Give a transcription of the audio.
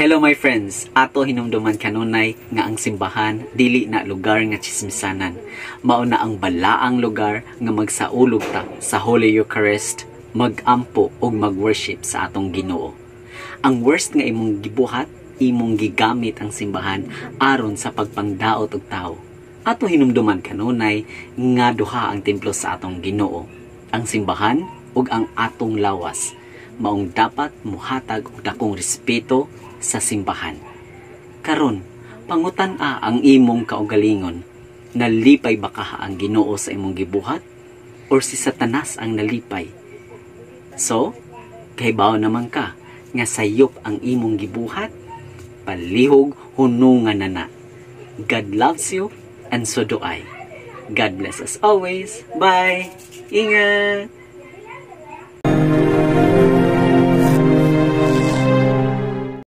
Hello, my friends, ato hinumduman kanunay nga ang simbahan dili na lugar nga chismisanan. Mao na ang balaang lugar nga magsaulog ta sa Holy Eucharist, magampo ug mag-worship sa atong Ginoo. Ang worst nga imong gibuhat, imong gigamit ang simbahan aron sa pagpangdaot og tawo. Ato hinumduman kanunay nga duha ang templo sa atong Ginoo, ang simbahan ug ang atong lawas. Maong dapat muhatag og dakong respeto sa simbahan. Karon, pangutan-a ang imong kaugalingon. Nalipay ba kaha ang Ginoo sa imong gibuhat? Or si Satanas ang nalipay? So, kahibaw naman ka nga sayop ang imong gibuhat, palihog hunungan na na. God loves you and so do I. God bless us always. Bye! Ingat!